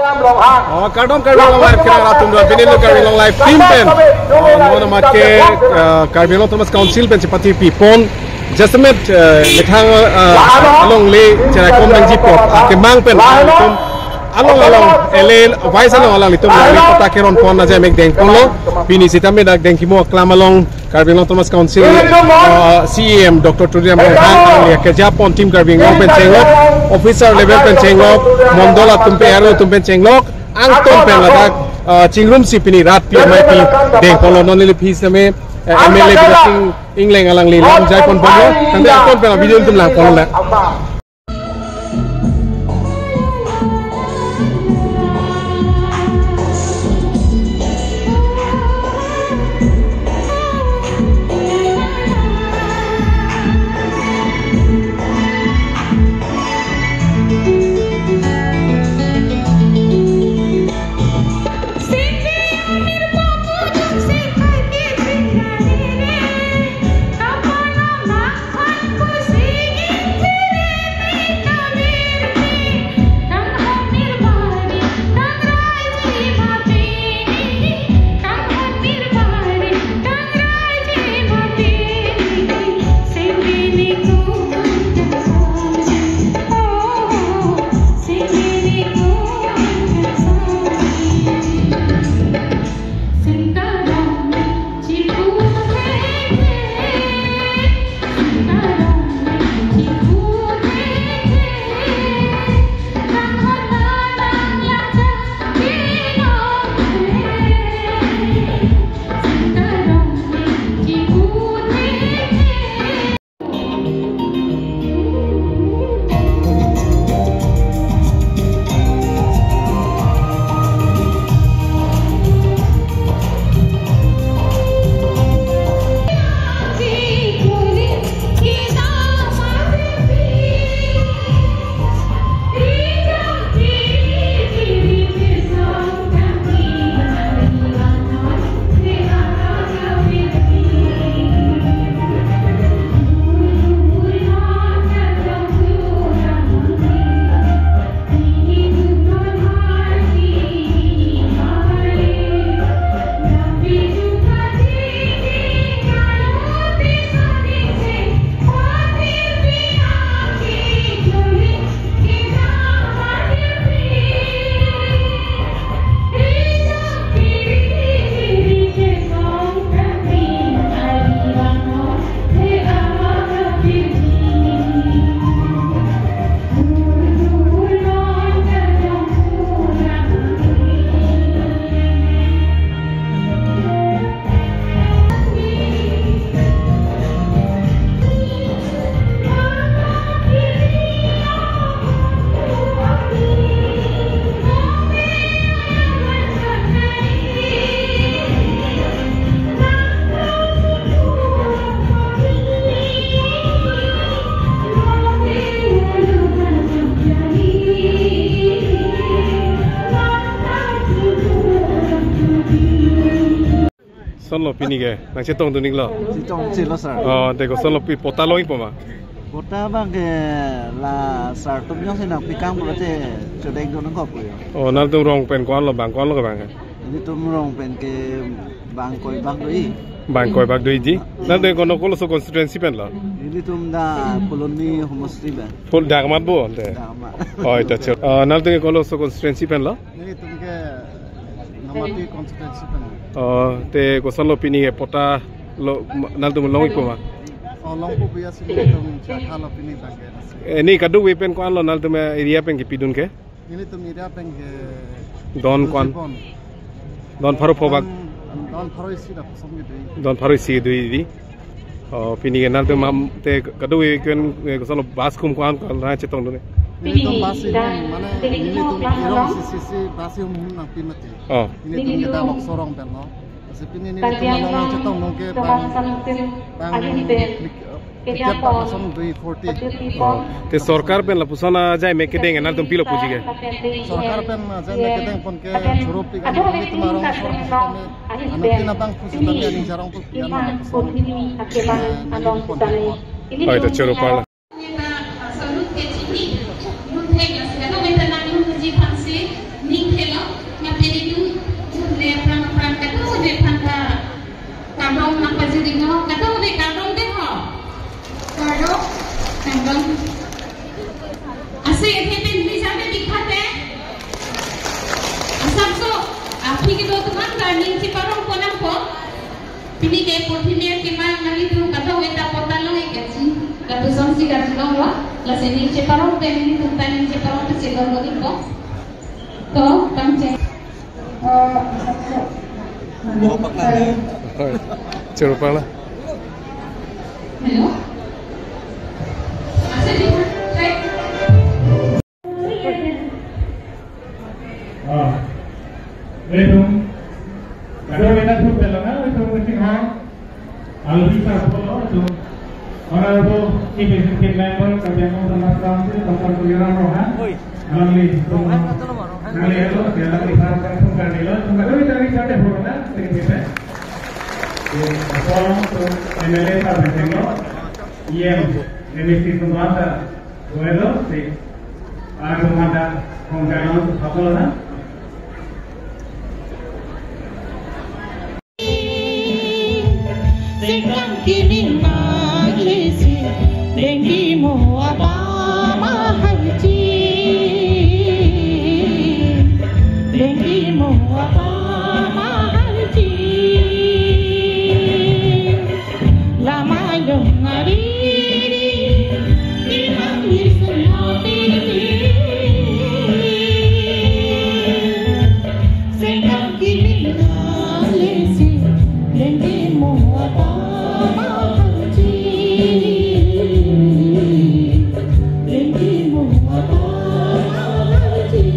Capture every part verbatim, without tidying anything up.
Oh, kardom Karbi Anglong Live kelang atum do, pini lo Karbi Anglong Live team pen. Oh, mo namat ke, eh, Karbi Anglong Autonomous Council pen chepathirpi pon. Jasemet, eh, methang, eh, alongle cherai kom nangji apot, ah, kemang pen, ah, itum along along, L A vice along alanglitum alongle patta keron pon aja mek dengponlo. Pini sitame dak Dengkimo Aklam along Karbi Anglong Autonomous Council, uh, C E M Doctor Tuliram Ronghang alangli akeja pon team Karbi Anglong pen chenglok, officer level pen chenglok, mondol atum pen, A R O atum pen chenglok, angton pen ladak, uh, chingrumsi pini rat pi amei pi dengponlo. Non neli phi sitame, uh, M L A Bidya Sing Engleng alangli lam jai pon bomlo, tangte angton pen video itum langponlo. Kosonlo pini ke, nangchetongdun iklo? Chetong chelo, sir. Oh, te kosonlo, pi patta long-ikpo ma? Patta abang ke la sir atum jongsi nangpikang pulote chodekdun nangkok pu yo. Oh, nangtum rong pen ko-anlo, bang ko-anlo ke bang ke? Nelitum rong pen ke Bangkoi bang do-i. Bangkoi bang do-iji. Nangtum kono koloso constituency penlo? Nelitum dak Phuloni homosti pen. Phul dak mat bo ante. Dak mat. Oh, ita chot. Oh, nangtum koloso constituency penlo? Nelitum ke Namati constituency pen. Oh, te kosonlo pini ke patta lo, ma-, nangtum long-ikpo ma? Oh, longpo biya si nelitum chatha lo pini abang ke. Eh, ne kadokave pen ko-anlo nangtum area pen kepidun ke? Nelitum area pen ke Don ko-an? Jibon. Don pharo pho bak? Don, don pharo isi dak kosong ke do-i. Don pharo isi do-i di. Oh, pini ke nangtum mam te kadokave pen, eh, kosonlo bus akhum ko-an ko nangchetongdun ne? Nelitum bus si, mane nelitum irong si si si bus si hum nangpi mati. Oh. Nelitum ke dak Lokso rong penlo. Lasi pini nelitum along nangchetong nangke bang, bang ticket, ticket bang kosong dui forty. Oh. Te sorkar pen lapuson ajai mek kedeng nangtum pilo puji ke? Sorkar pen ajai mek kedeng pon ke choro-ik, nelitum arong sorkar kami, anu tin abang pusitame aning jarong pu pian na kosong. Oi, to choro parla. Neta, ah, salute ke chipi. Lun thek la sila no meta nang lun ji phansi, ning Dingno, kadokave kardom dei ho. Kardom. Kardom. Lasi, athe pen pini jame dikha te. Asapso, aphi kedo atum aphan ta ning cheparong ponnangpo. Pini ke porhi ner kemang nanglitum kadokave ta patta long-ik kachinghon. Kadokave si kachinghon lo. Lasi ning cheparong pen nanglitum ta ning cheparong pen si lo lo ikpo. To, pangcheng. Chorpa la. Hello? Ah. Itum. Kadokave ta thupelo na, itum kachinghon. Alvin sir, hello, itum. Honorable Chief Executive Member, Karbi Anglong Autonomous Council, Doctor Tuliram Ronghang. Oi. Alangli, itum, nangli hello, dia alangli sar kan thum kan nilo, itum kadokave ta reach out e pura na, secretary. Di, tolong, itum, M L A sar kan nilo, E M, M A C itum bangta, hello, si, ah, itum ada, kong kan, apa lo na? Sengkang kimi nangli si, dengki mo apa mahaji, dengki mo apa mahaji. Lama yong ari, kimang di semati. Sengkang kimi nangli si, dengki mo apa mahaji, dengki mo apa mahaji.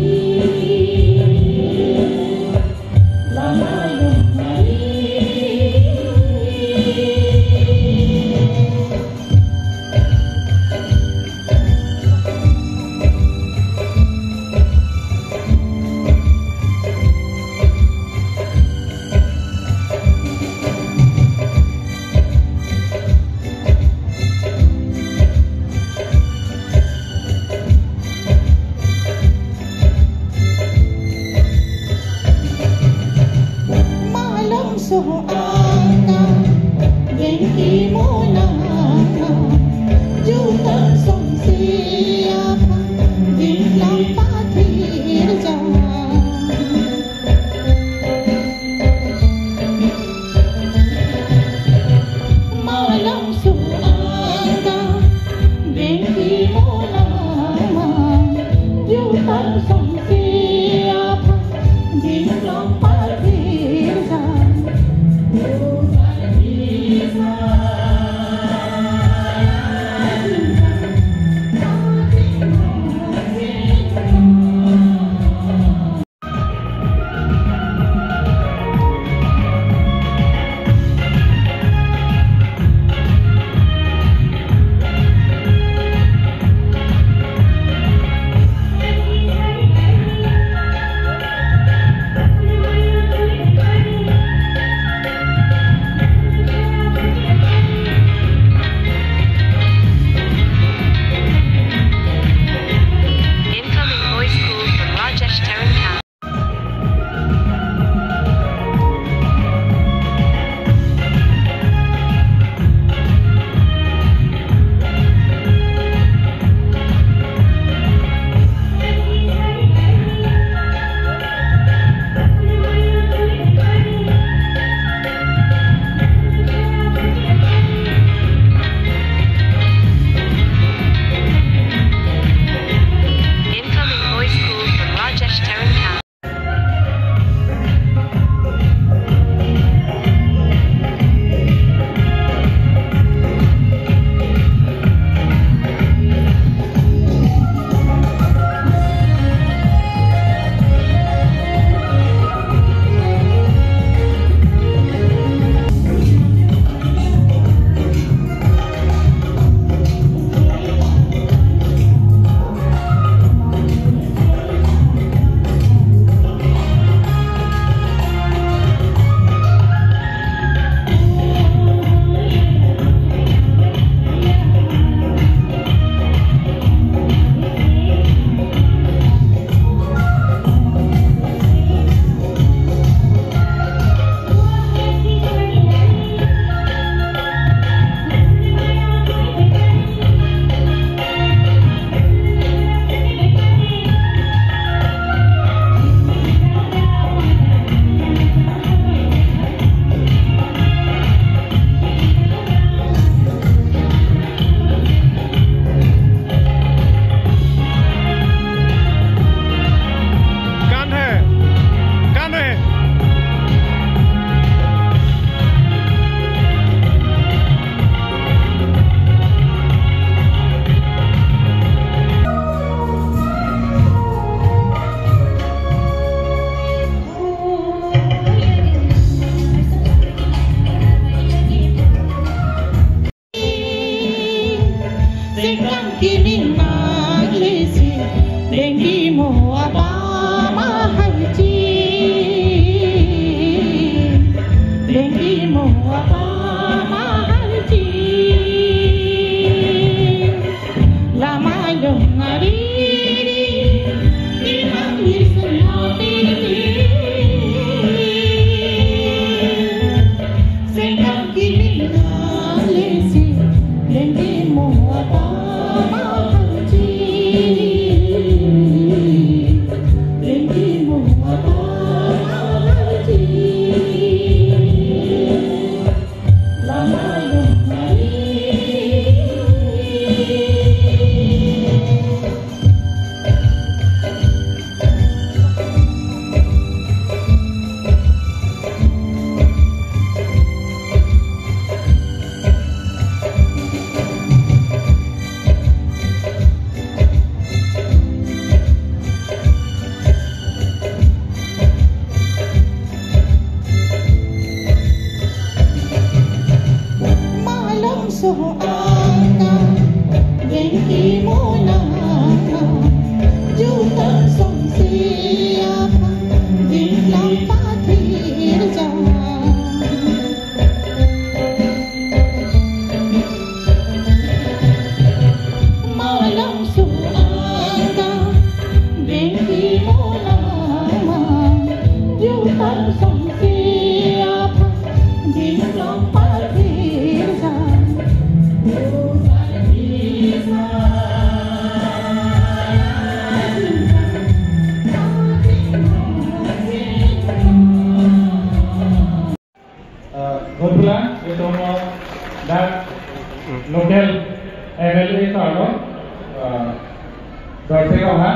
Roha,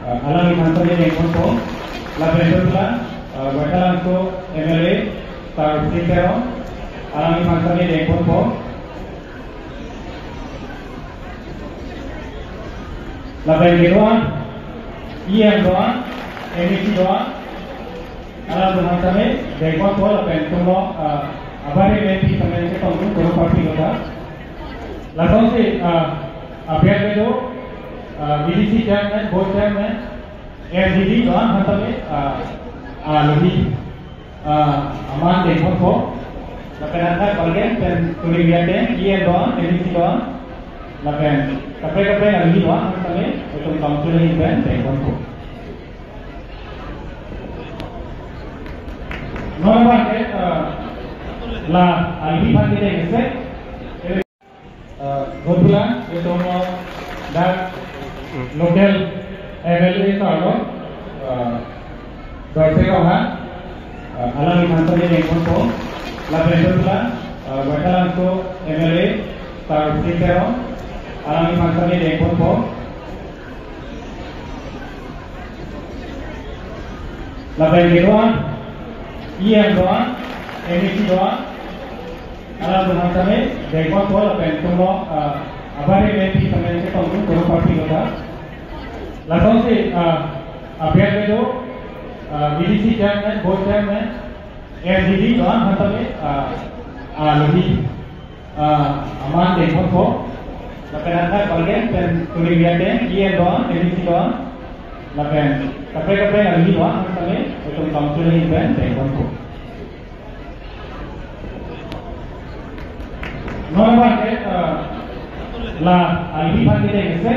eh, alangli aphan ta dengponpo. Lapen dothulang, eh, Baithalangso M L A, Sar Sing Teron, alangli aphan ta dengponpo. Lapen kedo-an, E M do-an, M A C do-an, alanglitum aphan tame dengponpo lapen tumlo, ah, abari M P tame chetongdun koro party kota. Lasonsi, ah, abiar kedo, ah, V D C chairman, board chairman, S G D do-an aphan tame, ah, ah, alohi, ah, aman dengponpo. Lapen anke Balgen pen Turing Riate, E M do-an, M A C do-an, lapen kaprek kaprek alohi do-an aphan tame, itum council ahin pen dengponpo. Non abang ke, eh, la albi aphan kedeng isi. Eh, kebetulan, itum dak local M L A sar lo, eh, Dorsi Roha, eh, alangli aphan ta dengponpo. Lapen kebetulan, eh, Baithalangso M L A, Sar Sing Teron, alangli aphan ta dengponpo. Lapen kedo-an, E M do-an, M A C do-an, alanglitum aphan tame dengponpo lapen tumlo, ah, abari M P tame chetongdun koro party kota. Lasonsi, ah, abiar kedo, ah, V D C chairman, board chairman, S G D do-an aphan tame, ah, alohi, ah, aman dengponpo. Lapen anke Balgen pen Turing Riate, E M do-an, M A C do-an, lapen kaprek kaprek alohi do-an aphan tame, itum council ahin pen dengponpo. Non abang ke, eh, la albi aphan kedeng isi.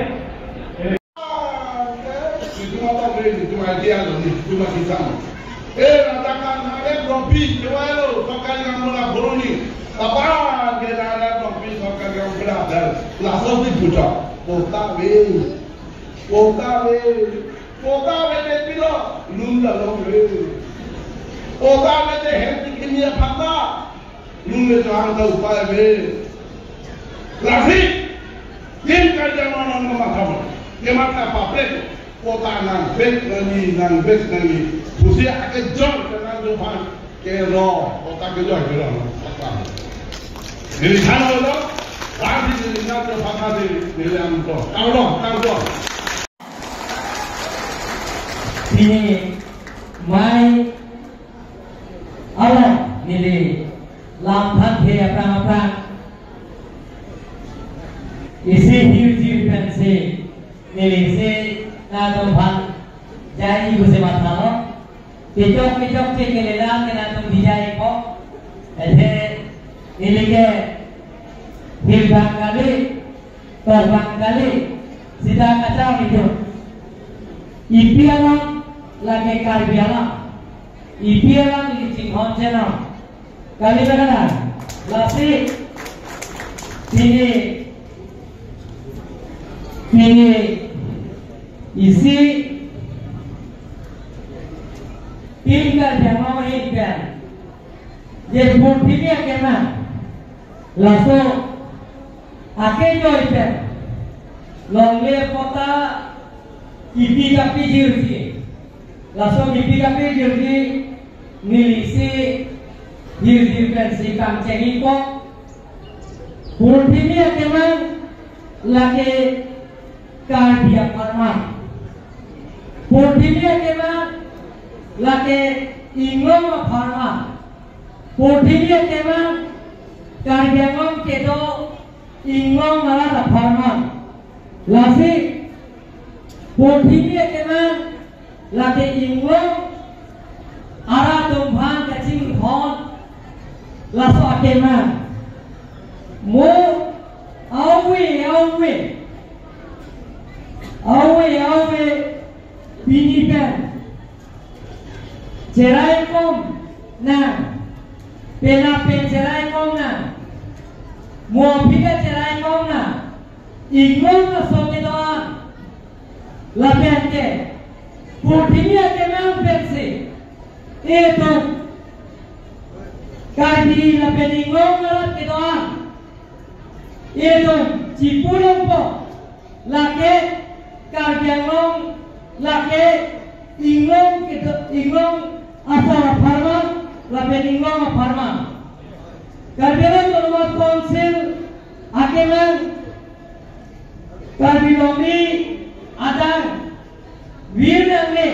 Itum atok re, itum idea lo ni, itum akisam. Eh, ratakan nare rompi, kewai lo, pakai yang mula boroni. Tapan ke nare rompi, pakai yang mula dan. Langsung diputar. Kota be, kota be, kota be, be pilo, lun da lo be. Kota be de, henti kimia phata. Nunde Chauhan ta upai ave. Lasi, ning kajama nang matha mo. Kematha paprek, kota nang bek nangji, nang bek nangji. Pusi ake jor ke nang johan, ke ro, kota ke jor ke ro. Neli than lo, lasi neli nang johan tadi, neli ang to. Tang lo, tang lo. Pini, mai, Alo, neli lam thanthe aphrang aphrang isi hirjir pensi neli isi nangtum aphan jai pusi mathalo. Kechok kechokche kelelang ke nangtum dijai ko. Athe neli ke hirdam kali, torbang kali, sita kacharli jun. Ipi alam, lake Karbi alam. Ipi alam ili chinghon cheno. Kali ba kalang. Lasi. Pini. Pini. Isi. Pini Karbi Anglong ahin pen. Je purthimbi akemang. Laso. Akejoi pen. Longle kota kipi kapi jirji. Laso kipi kapi jirji neli isi hirjir pensi pangcheng-ikpo. Purthimbi akemang lake Karbi apharman. Purthimbi akemang lake inglong apharman. Purthimbi akemang Karbi Anglong kedo inglong arat apharman. Lasi, purthimbi akemang, lake inglong arat atum aphan kachinghon, laso akemang. Mo, awe, awe. Awe, awe, pini pen. Cherai kom nang. Pena pen cherai kom nang. Mo aphi ta cherai kom nang. Inglong aso kedo-an. Lapen ke. Purthimbi akemang pensi. Itum. Karbi lapen inglong arat kedo-an. Itum. Chipulongpo. Lake Karbi Anglong lake inglong kedo-, inglong asor apharman, lapen inglong apharman. Karbi Anglong Autonomous Council akeman Karbi Longri adang vir nangne,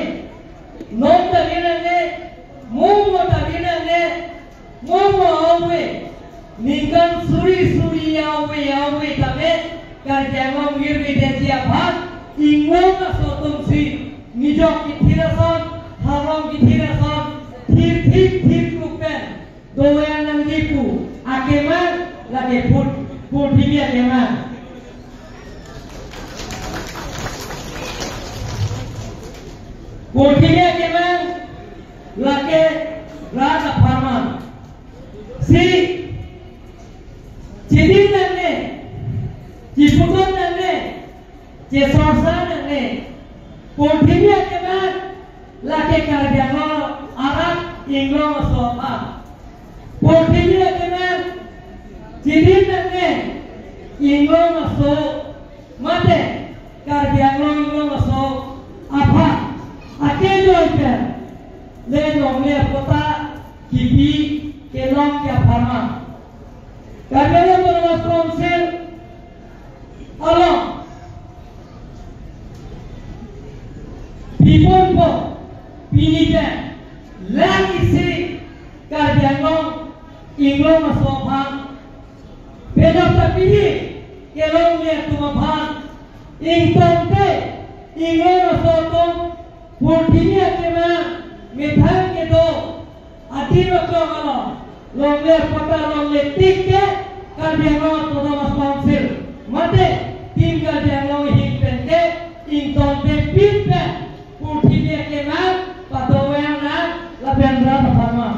non ta vir nangne, mo mo ta vir nangne, mo mo ave, ningkan suri suri ave ave tame, Karbi Anglong virvedet aphan, inglong aso atumsi, nijok kethir ason, harong kethir ason, thir thik thir kluk pen dovang nangji pu akeman lake Pur-, Purthimi akeman. Purthimi akeman lake rat apharman. Si chedin nangne, chiputon nangne, chesorsa nangne. Purthimi akeman lake Karbi Anglong arat inglong aso aphan. Purthimi akeman chedin nangne inglong aso mate Karbi Anglong inglong aso aphan akejoi pen le longle patta kipi kelongji apharman. Karbi Anglong Autonomous Council along piponpo pini pen lang isi Karbi Anglong inglong aso aphan penap ta pini kelongle atum aphan ingtongte inglong aso atum Purthimi akeman methang kedo adim aklong along longle patta longle tik ke Karbi Anglong Autonomous Council mate Team Karbi Anglong ahing pen ke ingtongte pin pen Purthimi akeman padovang nang lapen rat apharman.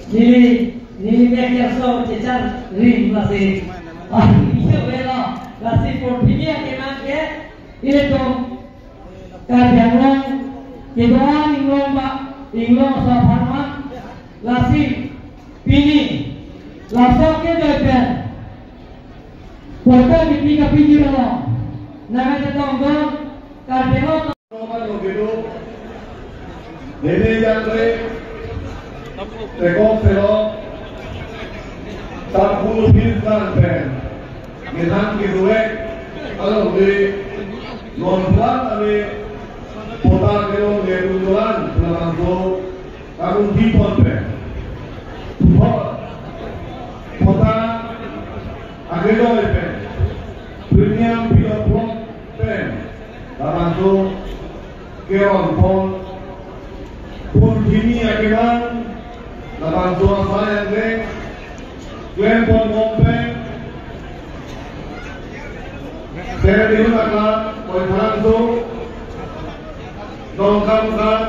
Neli, neli mek ya so chechar ring lasi. Ah, iya velo. Lasi Purthimi akeman ke ilitum Karbi Anglong kedo-an inglong ba, inglong aso apharman. Lasi pini laso akejoi pen patta kipi kapiji along nangkachetongdun Karbi Anglong Nene jangre, tekong selok, tampul phir dan pen, methang kedovek, along le, non plat ave, patta kelongle dundolan, labangso, kamu dipon pen. Patta, patta, akejoi pen, premium pilot plot pen, labangso, keron pon, Purthimi akeman, labangso asai angle, klem pon bom pen, Sere Dihun Aklam, Koithalangso, Dongkamukam,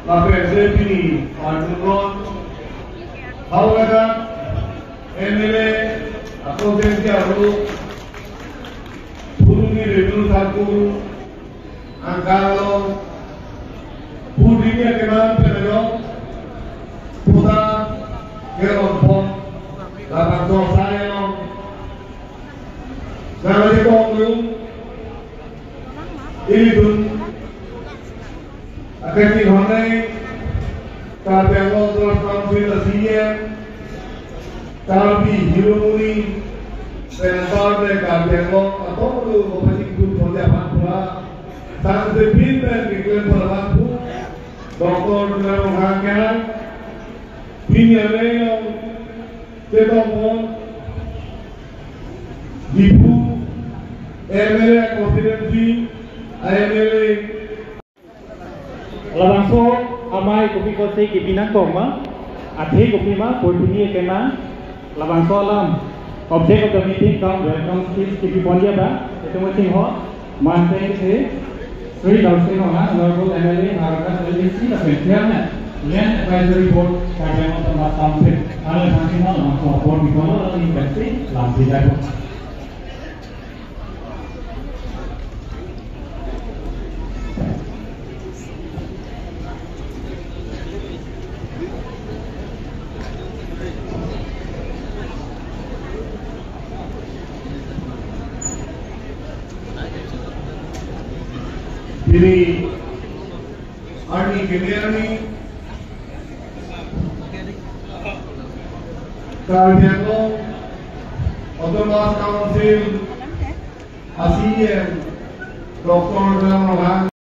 lapen se pini, Arjun Ron, Howraghat, M L A, Akhong Sengsi Aru, Phuloni Revenue Circle, Angkang along, Purthimi akeman pen ajok, patta keron pon, labangso asai along. Nangkachetongdun, ilitum, akati honai, Karbi Anglong Autonomous Council a C E M, Karbi Hiromoni, Senator de Karbi Anglong, atau tu, apa sih, tu, kerja apa, pura, sang sepin, dan, keklem, pura, pu, Doctor Tuliram Ronghang, pini ane yang, chetong, Diphu, M L A constituency, M L A, Labangso amei kopi kosi kipi nangkok ma, athe kopi ma, Purthimi akeman, labangso alam, object of the meeting, cum welcome speech kipi ponji abang, itum kachingho, manten si, Shri Darshan Ronghang, Honorable M L A, Howraghat L D C, lapen Chairman, Land Advisory Board, Karbi Anglong Autonomous Council, ale kachingho, labangso apor bikolo, lapen si, lam si jai. Pini arni kene arni Karbi Anglong Autonomous Council a CEM Doctor Tuliram Ronghang.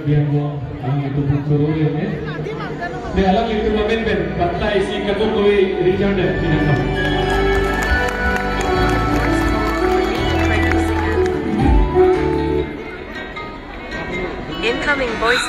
Yang mo, alanglitum pun choro ya, eh? De, alanglitum amen pen batai isi kadokave ri-char det pinang. Incoming voice